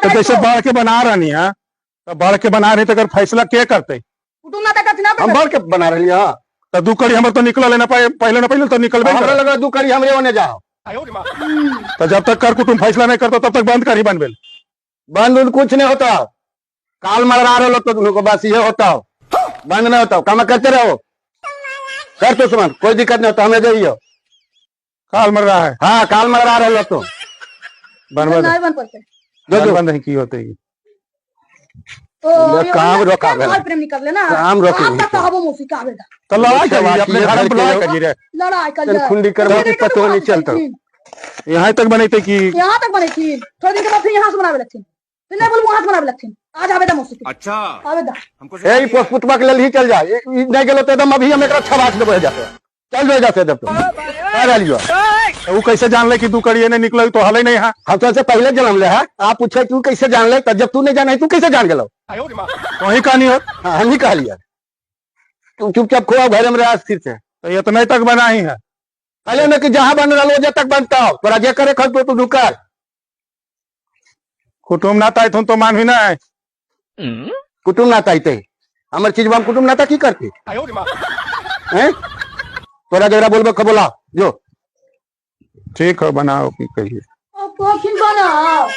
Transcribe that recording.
तो जैसे बढ़ के बना रही है तो बढ़ के बना रही तो अगर फैसला के करते? कुटुम ना तक ना। हम बढ़ के बना रही है तो 2 कड़ी हमर तो निकल ना पहले ना पहले तो निकलबे। हमरा लगा 2 कड़ी हमरे ओने जाओ। तो जब तक कर कुटुम फैसला नहीं करता तब तक बंद कर ही बनबे। बंद उन कुछ नहीं होता, काल मरवा रहे तो दोनों को बस ये होता हो, बंद नहीं होता, काम करते रहो, कर तो सुमन कोई दिक्कत नहीं होता, हमें जाइए। काल मर रहा है? हाँ काल मरवा रहे तो बंद नहीं की होते काम रोका काम रोके तो लड़ाई कर अपने घर में लड़ाई कर रे, लड़ाई कर खुंडी कर पतो नहीं चलता। यहाँ तक बनैते की यहाँ तक बनैथिन, थोड़े दिन के बाद फिर यहाँ से बनावे लगथिन, फिर नहीं बोलबो वहाँ से बनावे लगथिन। आज आवेदा मौसी के। अच्छा आवेदा हमको ए पोसपुतवा के लेल ही चल जा, नहीं गेलो तो एकदम अभी हम एकरा छबास देबो जाते, चल जो जाते जब तो आ रहलियो। तो उ कैसे जान ले कि 2 कड़ी नहीं निकले तो हले नहीं है? हम तो से पहले जन्म ले है, आप पूछे तू कैसे जान ले, तब जब तू नहीं जाने तू कैसे जान गेलो? वही कहानी हो। हां हम ही कहलिए तू चुपचाप खोआ घर में रह स्थिर से। तो इतना तक बना ही है पहले न कि जहां बन रहा हो तक बनता हो, तोरा जे करे खल तो तू कर। कुटुम ना ताई तो मान भी ना है। कुटुम ना ताईते हमर चीज हम कुटुम नाता की करती हैं? तोरा जरा बोलबो के बोला जो ठीक है बनाओ की कहिए। अब कोखिन बनाओ।